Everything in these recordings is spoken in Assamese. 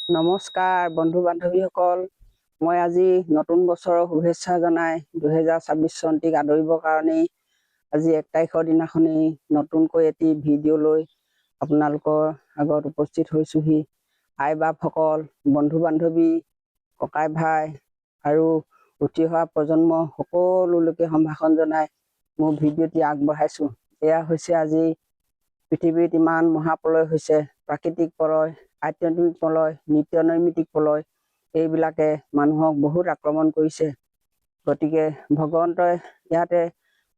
নমস্কাৰ বন্ধু বান্ধৱীসকল। মই আজি নতুন বছৰৰ শুভেচ্ছা জনাই 2026 চনটিক আদৰিবৰ কাৰণেই আজি 1 তাৰিখৰ দিনাখনি নতুনকৈ এটি ভিডিঅ' লৈ আপোনালোকৰ আগত উপস্থিত হৈছোঁহি। আই বাপসকল, বন্ধু বান্ধৱী, ককাই ভাই আৰু উঠি অহা প্ৰজন্ম সকলোলৈকে সম্ভাষণ জনাই মোৰ ভিডিঅ'টি আগবঢ়াইছোঁ। এয়া হৈছে, আজি পৃথিৱীত ইমান মহাপ্ৰলয় হৈছে, প্ৰাকৃতিক প্ৰলয়, আধ্যাত্মিক প্ৰলয়, নিত্য নৈমিত্তিক প্ৰলয়, এইবিলাকে মানুহক বহুত আক্ৰমণ কৰিছে। গতিকে ভগৱন্তই ইয়াতে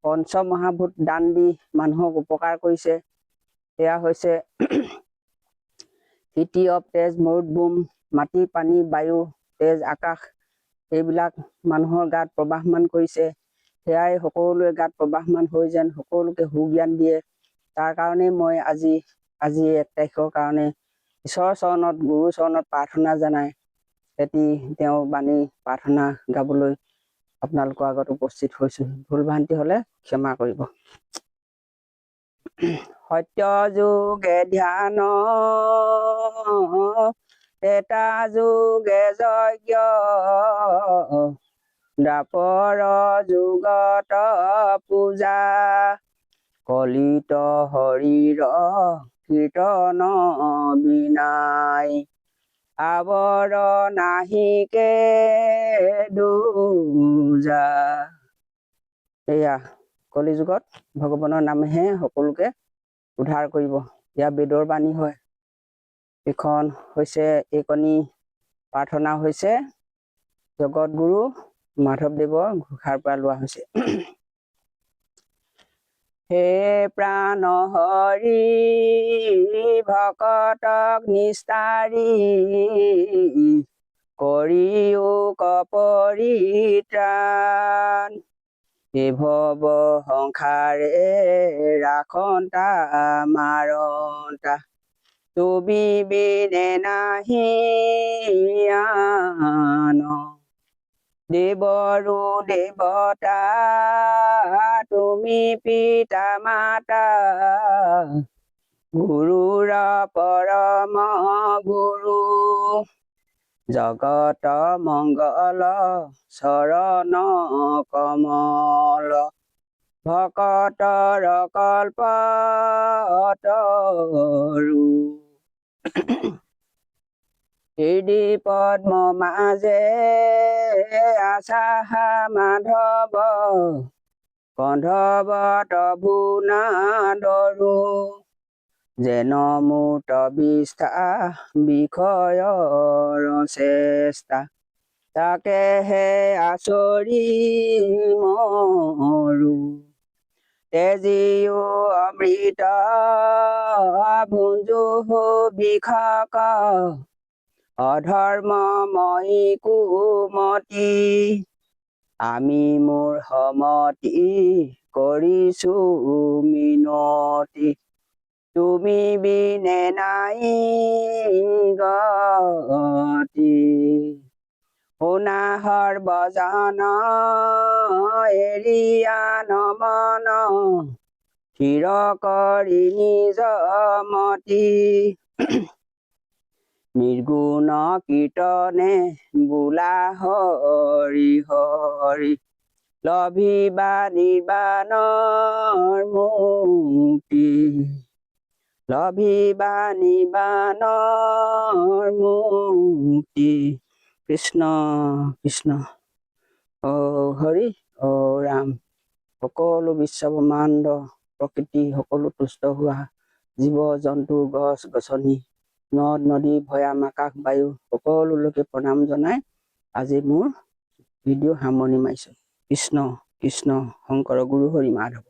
পঞ্চ মহাভূত দান দি মানুহক উপকাৰ কৰিছে। এয়া হৈছে ক্ষিতি, অপ, তেজ, মৰুত, বোম, মাটি, পানী, বায়ু, তেজ, আকাশ, এইবিলাক মানুহৰ গাত প্ৰবাহমান কৰিছে। সেয়াই সকলোৱে গাত প্ৰবাহমান হৈ যেন সকলোকে সুজ্ঞান দিয়ে, তাৰ কাৰণেই মই আজি 1 তাৰিখৰ কাৰণে ঈশ্বৰৰ চৰণত, গুৰুৰ চৰণত প্ৰাৰ্থনা জনাই এটি তেওঁৰ বাণী প্ৰাৰ্থনা গাবলৈ আপোনালোকৰ আগত উপস্থিত হৈছোঁ। ভুল ভ্ৰান্তি হ'লে ক্ষমা কৰিব। সত্য যুগে ধ্যান, ত্ৰেতা যুগে যজ্ঞ, দ্বাপৰ যুগত পূজা, কলিত হৰিৰ কীৰ্তন বিনাই আৱৰ নাহিকে দুজা। এয়া কলিযুগত ভগৱানৰ নামেহে সকলোকে উদ্ধাৰ কৰিব। এয়া বেদৰ বাণী হয়। এইখন হৈছে, এইকণি প্ৰাৰ্থনা হৈছে জগতগুৰু মাধৱদেৱৰ ঘোষাৰ পৰা লোৱা হৈছে। হে প্ৰাণ হৰি, ভকতক নিস্তাৰি কৰিও পৰিত্ৰাণ, এ ভৱ সংসাৰে ৰাখন্তা মাৰন্তা, তুমি বিনে নাহি আন। দেৱৰো দেৱতা তুমি, পিতা মাতা, গুৰুৰ পৰম গুৰু, জগত মংগল চৰণ কমল, ভকতৰ কল্প তৰু। হৃদি পদ্ম মাজে আছা মাধৱ, কন্ধৱত ভুনাদৰো, যেন মূত বিষ্ঠা বিষয়ৰ চেষ্টা, তাকেহে আচৰি মৰো। তেজিও অমৃত ভুঞ্জো বিষক, অধৰ্মময়ী কুমতি, আমি মোৰ সমতি কৰিছো মিনতি, তুমি বিনে নাই গতি। শুনা সৰ্বজন, এৰিয়া নমন, থিৰ কৰি নিজ মতি, নিৰ্গুণ কীৰ্তনে বোলা হৰি হৰি, লভিবা নিৰ্বাণৰ মুক্তি, লভিবা নিৰ্বাণৰ মুক্তি। কৃষ্ণ কৃষ্ণ, অ হৰি, অ ৰাম। সকলো বিশ্ব ব্ৰহ্মাণ্ড প্ৰকৃতি, সকলো তুষ্ট হোৱা জীৱ জন্তু, গছ গছনি, নদ নদী, ভৈয়াম, আকাশ, বায়ু, সকলোলৈকে প্ৰণাম জনাই আজি মোৰ ভিডিঅ' সামৰণি মাৰিছোঁ। কৃষ্ণ কৃষ্ণ, শংকৰ গুৰু হৰি মাধৱ।